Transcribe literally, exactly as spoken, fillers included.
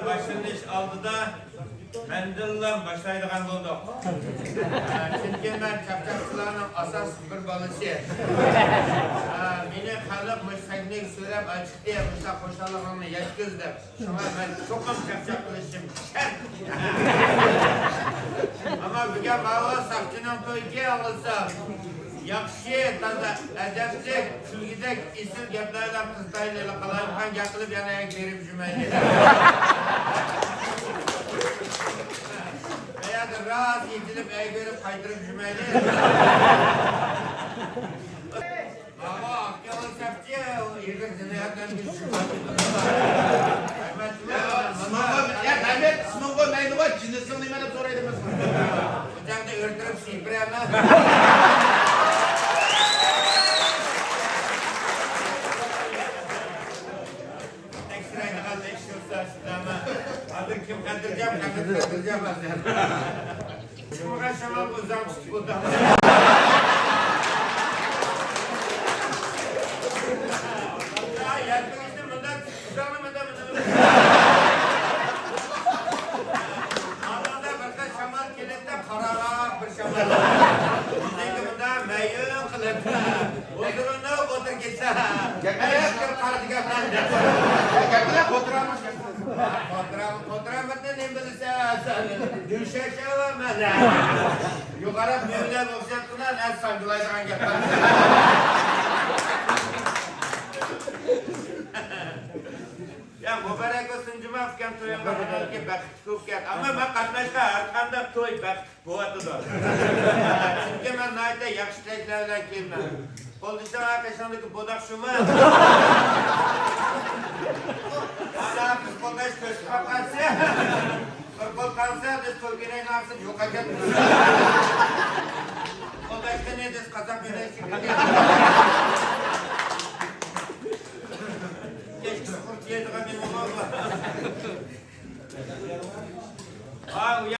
باشلىنىش ئالدىدا مەندىنلا باشلايدىغان بولدۇق. ئە، چۈنكى مەن چاقچاقچىلارنىڭ ئاساسلىق بىر بالىسى. ئە، مېنى خەلق مۇشۇ سەھنىگە سۆرەپ ئاچىقتى، مۇشۇنداق خۇشاللىقىڭنى يەتكۈز دەپ. شۇڭا مەن چوقۇم چاقچاق قىلىشىم شەرت. ئەمما بۈگۈن ماۋۇ ساقچىنىڭ تويىكى ئاڭلىسام، ياخشى، تازا، ئەدەپلىك، كۈلگۈدەك ئېسىل گەپلەر بىلەن قىزىتايلى، قالايمىقان گەپ قىلىپ يەنە ئەگىپ بېرىپ يۈرمەيلى. بۇ يەردە راست يېتىلىپ ئەگىپ بېرىپ قايتۇرۇپ يۈرمەيلى. ماۋۇ ئاق كۆڭۈل ساقچى، ئېغىر جىنايەتلەرنى بىز شۇ. يا، ئىسمىڭغا، يا، رەھمەت، ئىسمىڭغا مەيلىغۇ، جىنسىڭ نېمە دەپ سورايدۇ مەن. بۇ چاغدا ئۆلتۈرۈپ سىيپىرەمەن. تەكشۈرەيدىغان تەكشۈرسە شۇنداقمۇ؟ ھازىر كىم خاتىرجەم، كىم خاتىرجەم ھازىر. شۇڭا شامال ئۇزاق تۇتۇپ ئولتۇرىمىز. يەتمىشتە مۇنداق ئۇزاقنى مۇنداق، مۇنداق. ئالدىدا بىر خىل شامال كېلەتتى، قاراراق بىر شامال. بىزنىڭكى مۇنداق مەيۈن قىلىپ. ئولتۇرۇڭلار، ئولتۇرۇپ كەتسە. گەپلەپ بىر قارىدى گەپلەر. گەپلەپ ئولتۇرامىز. قولتۇرامىز، قولتۇرامىزنى نېمە بىلىسەن سەن؟ دۈشەشەۋە مەن. يۇقىرى مۆۋلەپ ئوخشاپتىلا، نە ساڭگىلايدىغان گەپ بار. يا، مۇبارەك بولسۇن جۇما ئۇكام، تويۇڭغا بەختلىك بولۇپ كەت. ئەمما مەن قاتناشقان ھەر قانداق توي بەختلىك بولۇۋاتىدۇ. چۈنكى مەن ناھايىتى ياخشى تىلەكلەر بىلەن كېلىمەن. قولدىشىڭ قېشىڭدىكى بۇداق شۇمۇ؟ ئانا، بىز قولداش كۆرۈشۈپ قالسا، بىر قول قالسا، بىز توي كېرەينى ئارسىز يوقاپ كەتتۇق. قولداشقىنى بىز قازاق بىلەن شىركەت. كەچكىسى قۇرت يەيدىغان نېمە بار؟